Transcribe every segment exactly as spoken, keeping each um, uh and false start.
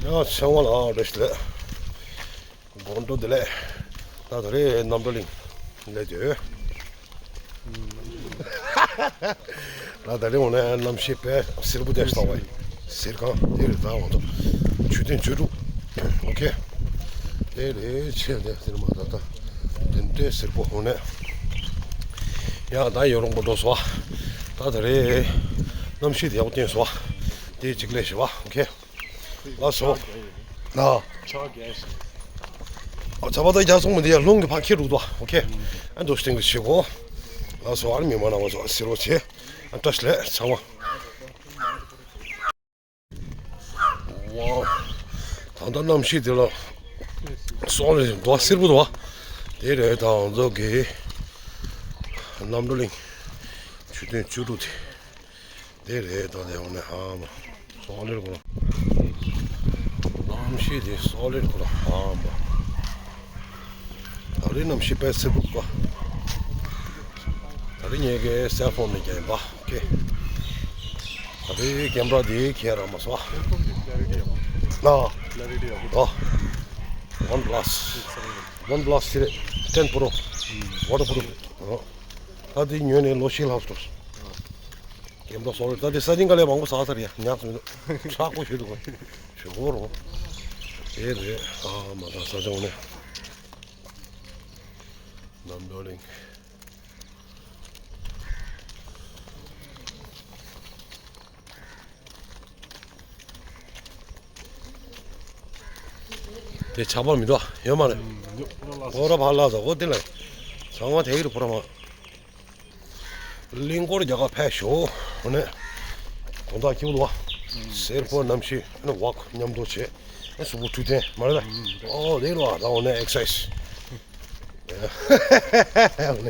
ཡང་ཚེ་དབང་ལགས་བཀྲ་ཤིས་བདེ་ལེགས། དགོང་དྲོ་བདེ་ལེགས། ད་ད་རེས་རྣམ་གྲོལ་གླིང་སླེབས་ཡོད། ད་ད་རེས་འོ་ན་གནམ་གཤིས་དཔེ་སེར་པོ་དེ་ཞིག་བཏང་བ་ཡིན། གཟིགས་ཁང་དེ་རེད། ད་འོ་ད་མཆོད་རྟེན་བཅུ་དྲུག་ཨོ་ཁེ། དེ་རེད། ཆེ་དེ་དེ་མ་ད་ད་དེ་འདྲའི་སེར་པོ་འོ་ན། ཡ་ད་ཡོ་རོང་པོ་འགྲོ་སོང་བ། ད་ད་རེས་གནམ་གཤིས་དེ་ཡག་པོ་བསྟན་སོང་བ། དེ་གཅིག་ལས་ཞེས་བ་ཨོ་ཁེ། ལགས་སོ། ལགས། ཨ་ཚ་བ་ད་རྒྱ་སོང་མི་འདི་ཡ་རླུང་གི་ཕ་ཁྱེར་རུ་དོ་ཨོ་ཁེ། ཨ་འདུག་སྟེང་གི་བྱེད་གོ། ལགས་སོ། ཨ་རི་མི་མ་ན་བ་སོ་ཨ་སི་རོ་ཆེ། ཨ་བཀྲ་ཤིས་བདེ་ལེགས་ཚང་མ། ཝའོ། ད་ལྟ་གནམ་གཤིས་དེ་ལ་སོང་ལས་འདུག་སེར་པོ་འདུག་དེ་རེད། ད་ང་ཚོ་གི་རྣམ་གྲོལ་གླིང་མཆོད་རྟེན་བཅུ་དྲུག་དེ། དེ་རེད། ད་དེ་འོ་ན་ཧ་མ་སོང་ལེར་གོ། གནམ་གཤིས་དེ་སོང་ལེར་གོ་ཧ་མ། ད་རེས་གནམ་གཤིས་དཔེ་སེར་པོ་འདུག་ད་རེས་ངེད་ཀྱི་སེལ་ཕོན་ནས་རྒྱག་ཡིན་པ་ཨོ་ཁེ། ད་རེས་ཀེམ་ར་དེ་ཁྱེར་ར་མ་སོང་ཨ། ཨོ། ཝན་པ་ལ་སི། ཝན་པ་ལ་སི་དེ་རེད། ཊེན་པོ་རོ། ཝ་ཊར་པུ་རུབ། ཨོ། ད་དེ་ཉོས་ནས་ལོ་བཞི་ལྷག་སོང་། ཀེམ་ར་སོང་རེད། ད་དེ་ས་ཞིང་ག་ལས་མང་པོ་ཟ་ཚར་ཡ། ཉག་ཙམ་མི་འདུག་ཁྲག་པོ་ཞིག་འདུག་གོ། ཞོག་གོ་རོ། དེ་རེད། ཨ་མ་ད་ས་ཆ་འོ་ནས། རྣམ་གྲོལ་གླིང་། དེ་ཆགས་པ་མི་འདུག་ཡོད་མ་རེད། ཨོ་ར་ཕ་ལ་ཟ་གོ་དེ་ལ། ཚང་མ་དེ་ཡིར་ཕོ་ར་མ། གླིང་སྐོར་རྒྱག་ག་ཕེབས་ཤོག་ཨོ་ནས། དགོང་དག་སྐྱིད་པོ་འདུག་བ། སེར་པོ་གནམ་གཤིས་ཨ་ནི་ཝག་མཉམ་དུ་བྱེད། ཨ་གཟུགས་པོ་འཕྲོད་བསྟེན་མ་རེད་ད། ཨོ་དེ་ལོ་ཨ་ད་འོ་ནས་ཨེག་སར་སའི་ཛི།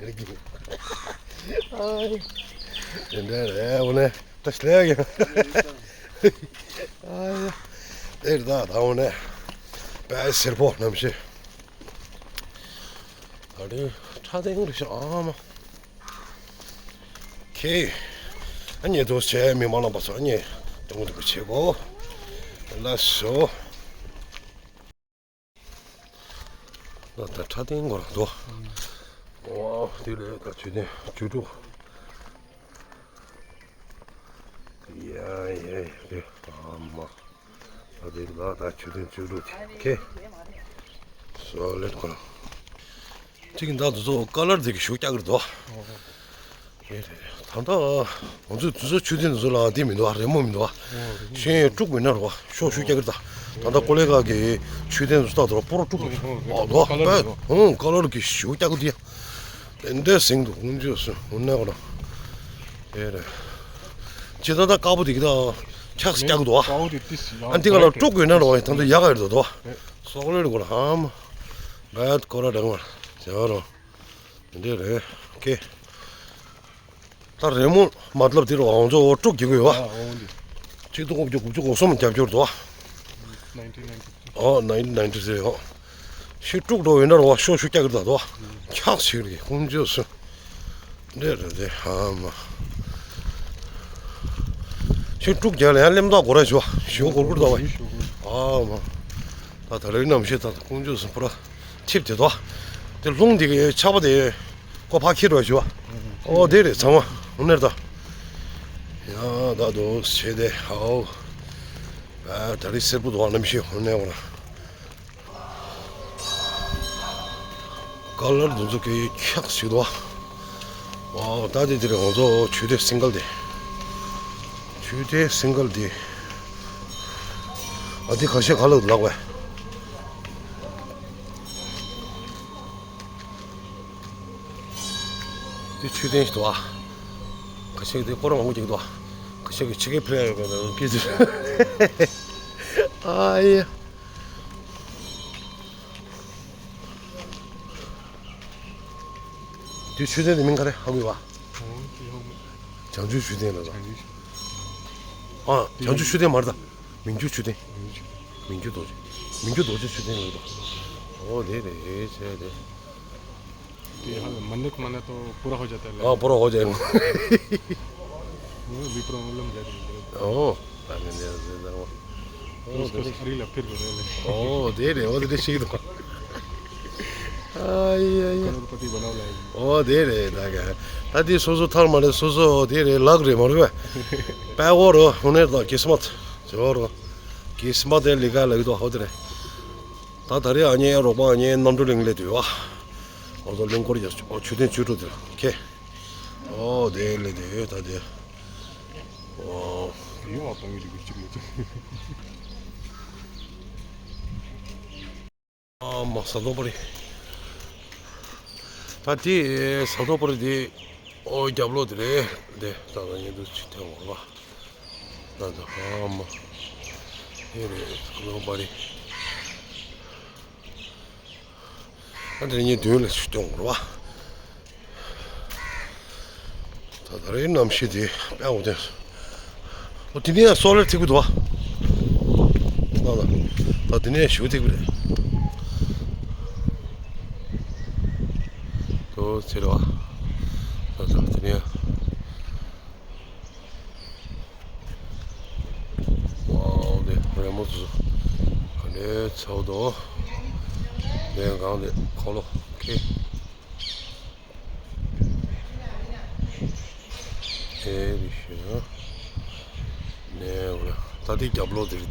དེ་འདྲ་རེད། འོ་ནས་ད་ལས་ཀྱི་དེར་ད་ད་འོ་ནས་དཔེ་སེར་པོ་གནམ་གཤིས། ད་རེས་ཁྲ་ཐིང་རེད་ཤག་ཨ་མ། ཁེ། ཨ་ནི་དོ་ཆེ་མི་མང་ལ་བ་སོ་ཨ་ནི་དོ་དོ་ཆེ་གོ། ལ་སོ། ད་ད་ཁྲ་ཐིང་གོ་ར་དོ། ཝའོ་དེ་ལས་ད་མཆོད་རྟེན་བཅུ་དྲུག་ཡ་ཡ་ཡ་ཨ་མ། ད་དེ་ལ་ད་མཆོད་རྟེན་བཅུ་དྲུག་དེ་ཁེ། སོ་ལེར་གོ་ར། ཅིག་ད་དུ་ཚོ་ཀ་ལར་དེ་གི་ཞུགས་རྒྱག་གི་རེད་དོ། རེད་རེད། ད་ལྟ་ང་ཚོའི་དུས་ཚོད་མཆོད་རྟེན་དེ་ཚོ་ལ་དེ་མི་འདུག་ཨ། རི་མོ་མི་འདུག་ཨ། ཤེས་ཡོན་དཀྲུག་མི་ན་རོ། ཤོག་ཤུགས་རྒྱག་གི་རེད་ད། ད་ལྟ་ཀོ་ལེ་ག་གི་མཆོད་རྟེན་དེ་ཚོ་ལྟ་དོ་ར་སྤོ་རོ་དཀྲུག་གི་འདུག་ཨ། ད་ཨོ་ཀ་ལར་གི་ཞུགས་རྒྱག་གི་འདུག་ཡ། དེ་འདྲའི་ཟིང་འདུག་ཀུན་སྤྱོད་སུ་འུ་ནས་གོ་ལ། དེ་རེད། ཇི་ལྟར་ད་དཀར་པོ་དེ་གི་ད་འཁྱགས་སུ་རྒྱག་གི་འདུག་ཨ། ཨ་འདི་ག་ལ་དཀྲུག་དགོས་ན་རོ། ད་ཚོ་ཡག་ག་རེད་འདུག་དོ། སོག་ལེ་རེད་གོ་ལ་ཧམ། བད་ཀོ་ར་འདྲ་མ་བྱ་རོ། དེ་འདྲ་རེད། ཨོ་ཁེ། ད་རི་མོ་མ་ལབ་དེ་རུ་ང་ཚོ་དཀྲུག་རྒྱག་གི་ཡོད་བ། ཨ་འོང་འདི། ཆིག་སྟོང་དགུ་བརྒྱ་དགུ་བཅུ་གོ་གསུམ་རྒྱབ་སྐྱོར་དུ་བ། ནའིན་ཊིན་ནའིན་ཊི་ཐི། ཨོ་ནའིན་ཊིན་ནའིན་ཊི་ཐི་རེད་ཨོ། ཤི་དཀྲུག་འགྲོ་ཡོད་ན་རུ་བ་ཤོག་ཤུགས་རྒྱག་གི་རེད་ད་དུ་བ། འཁྱགས་ཤིག་རེད་ཁོང་ཚོས་སུ། འདྲེ་རེད་དེ་ཧ་མ། ཤི་དཀྲུག་རྒྱག་ལ་ཡང་གླེམ་ཐག་སྒོ་ར་ཞུ་བ་ཞུ་སྒོར་སྒོར་ད་བ། ཨ་མ། ད་ད་རེས་གནམ་གཤིས་ད་ཁོང་ཚོས་སུ་པུ་ར། ཐིབས་དེ་དོ། དེ་རླུང་དེ་གི་ཆགས་པ་དེ་ཀོ་ཕ་ཁྱེར་བ་ཞུ་བ། ཨོ་དེ་རེད་ཚང་མ་འུ་ནེར་ད། ཡ་ད་དོ་བྱེད་དེ་ཧའོ། ཨ་ད་རེས་སེར་པོ་དོ་གནམ་གཤིས་འུ་ནེ་བ་ན། ཀ་ལར་དུ་ཚོ་གི་འཁྱགས་ཞིག་དོ། ཨོ་ད་དེ་དེ་རེད་ང་ཚོ་མཆོད་རྟེན་སིང་གལ་དེ། མཆོད་རྟེན་སིང་གལ་དེ། ཨ་དེ་ཁ་ཤས་ཁ་ལག་ལག་བས། དེ་མཆོད་རྟེན་ཞིག་འདུག་ཨ། ཁ་ཤས་དེ་སྐོར་མང་པོ་ཅིག་འདུག་ཨ། ཁ་ཤས་ཀྱི་ཕྱི་རྒྱལ་ཕེབས་ཡོད་པ་དང་སྐད་ཆ། ཨ་ཡ། དེ་མཆོད་རྟེན་དེ་མིང་ག་རེ་ཧ་གོ་ཡོད་པ། བྱང་ཆུབ་མཆོད་རྟེན་ལ། ཨ་བྱང་ཆུབ་མཆོད་རྟེན་མ་རེད་ད། མི་འགྱུར་མཆོད་རྟེན། མི་འགྱུར་རྡོ་རྗེ། མི་འགྱུར་རྡོ་རྗེ་མཆོད་རྟེན་ལ་ཡོད་པ། ཨོ་དེ་རེད་བྱས་དེ། ये हाल मन्नत माना तो पूरा हो जाता है। हाँ, पूरा हो जाएगा। वो विप्रो मतलब जाते हैं। हाँ, ताकि नहीं रहते हैं। ཨོ་དེ་རེད། ཨོ་དེ་རེད། ཨོ་དེ་རེད་ཤེས་འདུག་ཨ་ཡ་ཡ། ཨོ་དེ་རེད། ད་ག་ད་དེ་སོ་སོ་ཐར་མ་རེད། སོ་སོ་དེ་རེད། ལག་རེད་མ་རེད་པས། པད་འོ་རོ་ཧུ་ནེ་དང་ཀི་སི་མ་ཏ་ཇོ་རོ། ཀི་སི་མ་ཏ་དེ་ལི་ཀ་ལ་ཡོད་དོ། ཨོ་དེ་རེད། ད་ད་རེས་ཨ་ཉེ་རོགས་པ་ཨ་ཉེ་གནམ་གྲུ་གླིང་ལས་དུས་བ། ཨོ་ཚོ་གླིང་སྐོར་ཡ་ཆུ་ཐོན་ཆུ་དྲུག་དེ་ལ་ཁེ། ཨོ་དེ་ལས་དེ་ད་དེ། ཨོ། ཡོང་བ་གཏོང་གི་འདུག་གཅིག་ལས་ཅིག་ཨ་མ་ས་དོ་པ་རི། ད་དེ་ས་དོ་པ་རི་དེ། ཨོ་རྒྱབ་ལོགས་དེ་རེད། དེ་ད་ད་ཉེ་དུ་ཆུ་ཐོན་འོང་བ། ད་ད་ཨ་མ། དེ་རེད། ས་དོ་པ་རི། ཨ་འདིར་ཉིན་བདུན་ལ་ཞིག་སྟོན་དགོས་རེད་བ། ད་ད་རེས་གནམ་གཤིས་དེ་དཔེ་འོ་དེ། ཨོ་དེ་ནས་སོ་ལར་ཐིག་གི་འདུག་བ། ད་ད་ད་དེ་ནས་ཞུ་ཐིག་གི་རེད། དོ་ཚེ་རེད་བ། ད་ད་དེ་ནས། ཝའོ་དེ་རི་མོ་ཚོ་ག་འདྲའི་ཚ་བོ་འདུག་དེ་གང་དེ་འཁོར་ལོ་ཁེ། ཨེ་རི་ཤི་ན། ནས་ད་དེ་རྒྱབ་ལོགས་དེ་རེད། ད་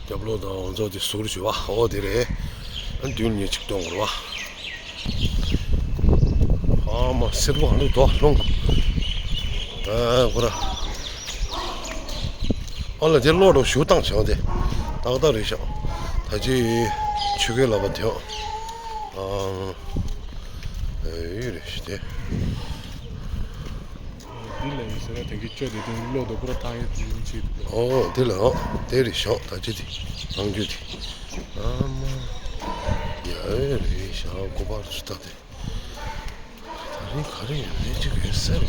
རྒྱབ་ལོགས་དང་འོ་ཚོ་དེ་ཟུར་ཞུ་བ། ཨོ་དེ་རེད། ཨ་མདུན་ནས་ཅིག་སྟོན་དགོས་རེད་བ། ཨ་མ་སེར་པོ་ག་འདུག་དོ་ལྷུང་། ཨ་ཁོ་ར། ཨ་ལ་དེ་གློག་འགྲོ་ཞུ་བཏང་བྱུང་དེ། ཏག་ཏག་རེད་ཤག་ད་ཅི་ཆུ་ཁའི་ལ་བ་དེ། ཨ་ཨེ་རེད་ཤི་དེ། འདི་ལ་ཡིན་ཟེར་ན་དེང་གི་བཅོས་དེ་དུང་གློག་དོ་པུ་ར་བཏང་ཡོད་དེ་ཡིན་ཆེད་དུ། ཨོ་དེ་ལ་ཨོ་དེ་རེད་ཤག་ད་ཅི་དེ་བཏང་རྒྱུ་དེ། ཨ་མ་ཡ་ཨེ་རེད་ཤག་གོ་པ་རུ་སུ་ད་དེ། ད་རིང་ག་རེ་ཡོད་རེད་ཅིག་ཡོད་ས་རེད།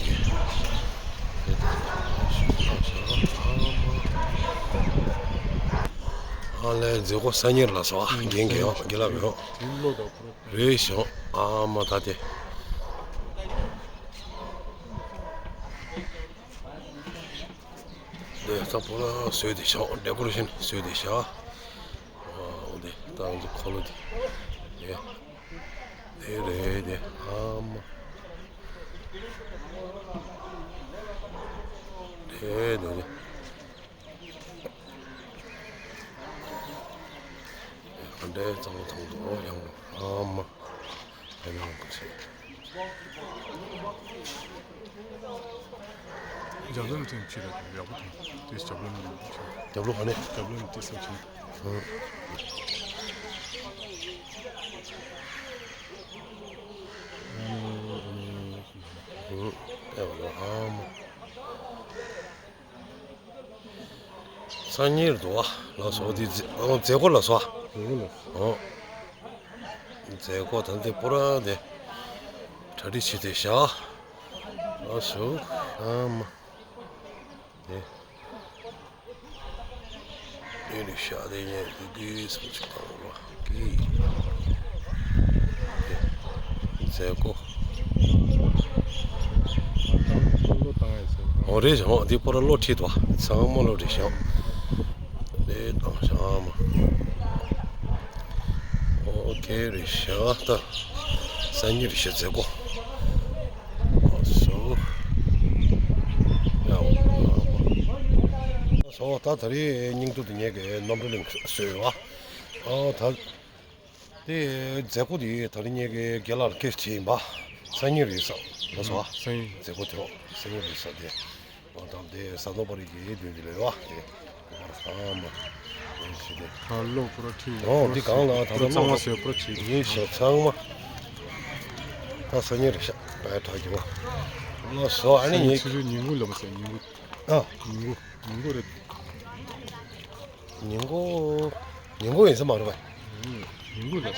ཨ་ལས་མཛད་སྒོ་སང་ཉིན་ལ་སོ་ཨ་རྒན་རྒན་ཡོད་རྒན་ལགས་ཡོད་རེད་ཤག་ཨ་མ་ད་དེ། དེ་ས་ཕོ་ལ་བཟོས་ཏེ་ཤག་ཌེ་ཀོ་རེ་ཤན་བཟོས་ཏེ་ཤག་ཨོ་དེ་ད་ང་ཚོ་འཁོར་ལོ་དེ་དེ་དེ་རེད་དེ་ཨ་མ། དེ་དེ་དེ་ག་འདྲའི་གཙང་མ་མཐོང་འདུག་ཨོ་ཡང་ཨ་མ། ཡང་ཡང་ག་ཚོད། རྒྱབ་ལོགས་ནས་ཕྱིན་ལ་ཡག་པོ་མཐོང་། དེ་རྒྱབ་ལོགས་ནས་ཕྱིན། རྒྱབ་ལོགས་ག་ནས། རྒྱབ་ལོགས་ནས་དེ་སང་ཕྱིན། ཧུང་། ཧུང་། ཨེ་ཝ་ལོ་ཨ་མ། སང་ཉིན་རེད་འདུག་བ། ལགས་སོ། འདི་མཛད་ཨོ་མཛད་སྒོ་ལགས་སོ། མཛད་སྒོ་ལགས་སོ། ཨོ། མཛད་སྒོ་ད་འདི་པུ་ར་འདི་གྲ་སྒྲིག་བྱེད་དེ་བཞག་ལགས་སོ། ཨ་མ། དེ། ཨེ་རི་ཤ་དེ་ཡན་དེ་གིས་སུ་ཅིག་བཏང་བ་གིས། དེ། མཛད་སྒོ། འོ་རེད་བྱུང་། འདི་པོ་ར་བློ་ཁྲིད་དོ། ཚང་མ་བློ་རེད་བྱུང་། དེ་དང་བྱང་མ། ཨོ་ཁེ་རེད་བྱ་ད། སང་ཉིན་རེད་བྱ་མཛད་སྒོ། ཨོ་སོ། ཡ། སོ་ད་ད་རེས་སྙིང་སྡུག་དེ་ངས་གི་གནམ་གྲུ་གླིང་བཟོས་ཡོད་བ། ཨོ་ད། དེ་མཛད་སྒོ་དེ་ད་རེས་ངས་ཀྱི་རྒན་ལགས་ལ་སྐད་ཆ་དྲིས་ཡིན་པ། སང་ཉིན་རེད་ཟེར། ལགས་སོ། སང་ཉིན། མཛད་སྒོ་དེ་སང་ཉིན་རེད་ཟེར་དེ། ཨོ་དང་དེ་ས་དོ་པ་རི་གི་མདུན་དེ་ལས་བ་དེ། ཨོ་པ་ར་ཚང་མ། ཨོ་ཞི་དེ། ད་གློག་པུ་ར་ཁྲིད། ཨོ་འདི་གང་ལ་ད་ད་གློག་ཚང་མ་བཟོས་པུ་ར་ཁྲིད། ཡིན་ཞོ་ཚང་མ། ད་སང་ཉིན་རེད་ཤག་པའི་གྲ་རྒྱུ་བ། ལགས་སོ་ཨ་ནི་ངས། ཆུ་ཆུ་ཉིན་གུང་ལ་མ་ཟེར་ཉིན་གུང་། ཨ། ཉིན་གུང་ཉིན་གུང་རེད། ཉིན་གུང་། ཉིན་གུང་ཡིན་ས་མ་རེད་པ། ཉིན་གུང་ལ་དེ་ལ་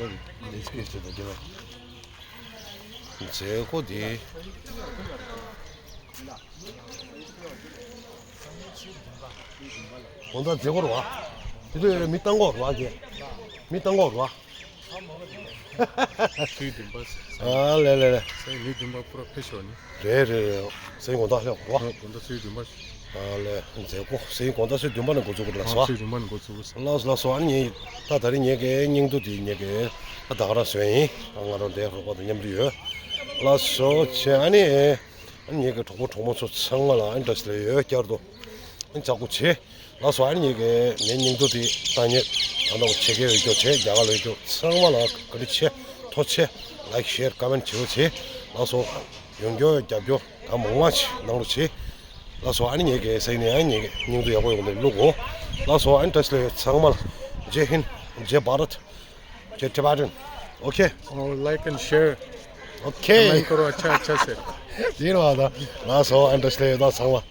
རེད། ལས་ཚིག་ཡོད་ཚོད་དང་དེ་ལ། མཛད་སྒོ་དེ། དགོང་དག་མཛད་སྒོ་རེད་བ། དེ་དུས་མི་བཏང་གོ་རེད་བ་ཀྱེ། མི་བཏང་གོ་རེད་བ། ཚུལ་བདུན་པ། ཨ་ལེ་ལེ་ལེ། སའི་མི་བདུན་པ་པུ་ར་ཕེ་ཤོ་ནི། རེད་རེད་རེད། སའི་དགོང་དག་ལྷག་རེད་བ། དགོང་དག་ཚུལ་བདུན་པ། ཨ་ལས་མཛད་སྒོ་སེའི་དགོང་དག་ཚོད་བདུན་པ་ནས་འགོ་འཛུགས་ཀྱི་རེད་ལགས་སོ། ཚོད་བདུན་པ་ནས་འགོ་འཛུགས་ཀྱི་རེད། ལགས་སོ་ལགས་སོ། ཨ་ནི་ངས་ད་ད་རིང་ངེད་ཀྱི་སྙིང་བསྡུས་དེ་ངེད་ཀྱི་ད་ད་ག་རང་བཟོས་ཡིན། ད་ང་རང་འདིར་རོགས་པ་དང་མཉམ་དུ་ཡོད། ལགས་སོ་བྱས། ཨ་ནི་ཨ་ནི་ངེད་ཀྱི་གྲོགས་པོ་གྲོགས་མོ་ཚོ་ཚང་མ་ལ་ཨ་ནི་བཀྲ་ཤིས་བདེ་ལེགས་ཡོད། བསྐྱར་དུ་ཨ་ནི་ཅག་པོ་བྱེད། ལགས་སོ། ཨ་ནི་ངེད་ཀྱི་ངའི་སྙིང་བསྡུས་དེ་ད་ངས་ད་ནང་བྱེད་མཁན་ཡོད་རྒྱུ་བྱེད། རྒྱ་གར་ལ་ཡོད་རྒྱུ་ཚང་མ་ལ་བཀའ་དྲིན་ཆེ་ཐུགས་རྗེ་ཆེ། ལའིཀ་ཤེར་ཀོ་མེན་བྱེད་རོགས་བྱེད། ལགས་སོ། ཡོང་རྒྱུ་རྒྱབ་སྐྱོར་ད་མང་མང་ཞིག་གནང་རོགས་བྱེད། ལགས་སོ། ཨ་ནི་ངེད་ཀྱི་སེ་ནས་ཨ་ནི་ངེད་ཀྱི་སྙིང་བསྡུས་ཡག་པོ་ཡོང་དེ་བླུག་གོ། ལགས་སོ། ཨ་ནི་བཀྲ་ཤིས་བདེ་ལེགས་ཚང་མ་ལ། ཇེ་ཧིན། ཇེ་བྷ་རད། ཇེ་ཊི་བྷེ་ཊན། ཨོ་ཁེ། Oh, like and share. ཨོ་ཁེ། Comment करो, अच्छा अच्छा से. དེ་རེད་བ་ད། ལགས་སོ། ཨ་ནི་བཀྲ་ཤིས་བདེ་ལེགས་ད་ཚང་མ།